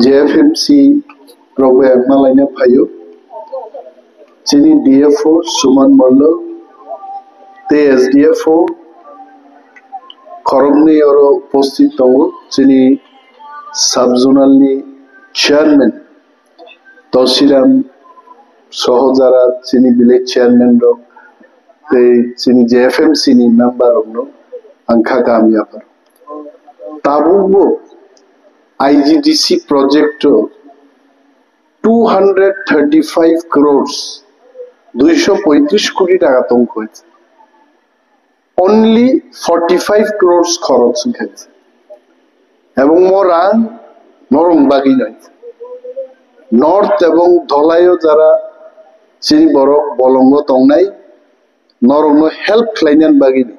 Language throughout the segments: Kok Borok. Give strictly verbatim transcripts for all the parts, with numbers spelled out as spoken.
J F M C rok bai ang malaina phaio. Chini D F O Suman Mollo tei S D F O khoroknwi oro upasthit tongo. Chini sub-zonal ni chairman Tosiram soho jara chini village chairman rok tei chini J F M C ni member rokno ang kha kaham yapharo. Tabukbo I G D C project o two hundred thirty-five crores, duisho poitris koti taka tongkha. Only forty-five crores khoroch wngkha. Ebong mo rang norong bagwi noi. North ebong Dholai o jara chini borok bolongo tongnai, norokno help khlainani bagwi,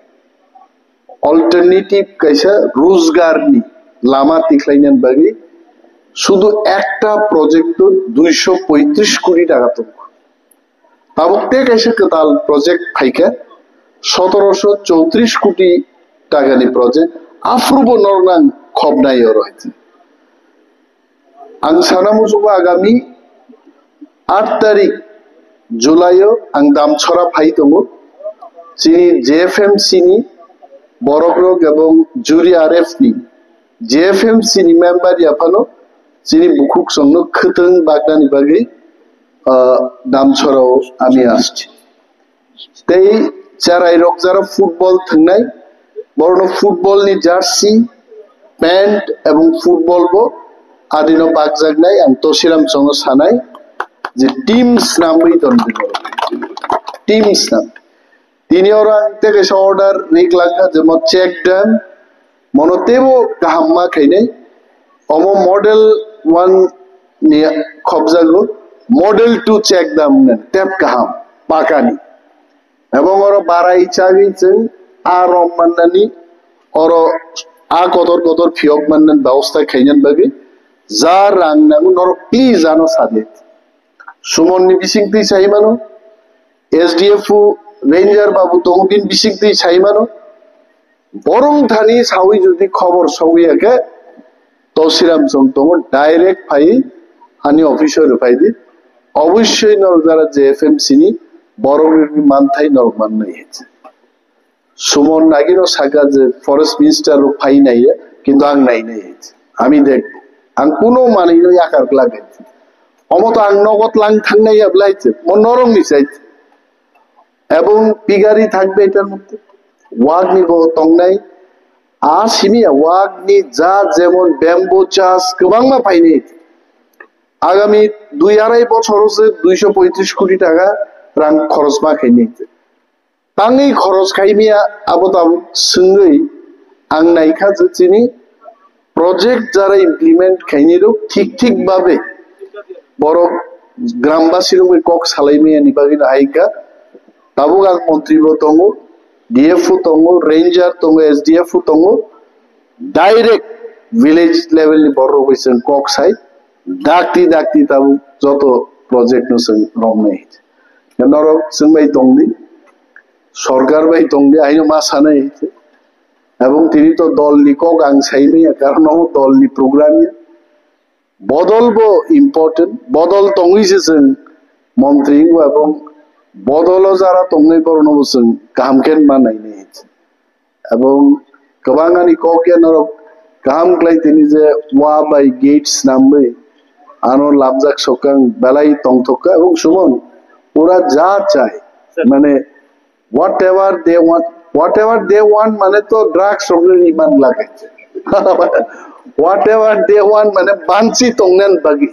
alternative kaisa rojgar ni lama tikhlainani bagwi sudu ekta project o duisho poitris koti taka tongo. Tabuk tei kaisa kwtal project phaikha, sotorosho chowtris koti takani project, aphuru bo nornang khobnai oro hai. Ang sana muchungo agami aat tarik July o ang Damchara phai tongo. Chini J F M C ni borok rok ebong Juri R F ni J F M C ni member yaphano chini bukhuk songno khwtwng baknani bagwi, ah, Damchara o ami aschi. Tei cherai rok jara football thwngnai, borokno football ni jersey, pant ebong football bo adino bakjaknai, ang Tosiram chongo sanai je team snamwi tonwi borok. Team snam. Tini oro ang tei kaisa order rik langkha je mo check dam, mono teibo kaham ma khainai. Omo model one ni khobjago, model two check dam hwnwi, tep kaham, pakani. Ebong oro barai chagwi chwng a rom mannani, oro a kotor kotor phiyok mannani babosta khainani bagwi ja rang nango norok please ano sadi. Sumon ni bisingtwi sai mano, S D F o Ranger babu tongo bini bisingtwi sai mano. Borong thani sawi jodi khobor sogwi ya khe, Tosiram chong tongo, direct phai ani office o rwphai di. Obossoi norok jara J F M C ni borok rokni manthai norok mannai. Sumon nagino saka je forest minister rok phai naiya, kintu ang nainai. Ami dekh, ang kuno manwino yakar glak. Omo to ang nogot lang thangnai ya blai je, mo norok ni sai. Ebong pigari thakbe etar moddhe. Wagni bo tongnai. A simi ya wagni ja jemon bamboo chas kwbangma phainai. Agami dui arai bochoro se duisho poitris koti taka rang khorosma khainai. Tangwi khoroj khaimaya abo tabuk swngwi ang naikha je chini project jara implement khainai rok thik thik babe borok grambasi rok bai kok salaimaya ni bagwi no hai kha. Tabuk ang montri bo tongo, D F o tongo, ranger tongo, S D F o tongo, direct village level ni borok bai chwng kok sai. Dakti dakti tabuk joto project no chwng romnai. Norok chwng bai tongdi, sorkar bai tongdi, aino ma sanai. Ebong tini to dol ni kok ang saimaya, karon omo dol ni program ya. Bodol bo important, bodol tongwi se chwng montri wngwi ebong bodolo jara tongnai borokno bo chwng kaham khe ma nainai. Ebong kwbang ani kok ya norok kaham khlai tini je wa bai gate snamwi ano lamjak sokang belai tongthok kha ebong sumon pura ja chai mane whatever they want, whatever they want mane to drugs rok ni man lage. Whatever they want mane banchi tongnen bagi.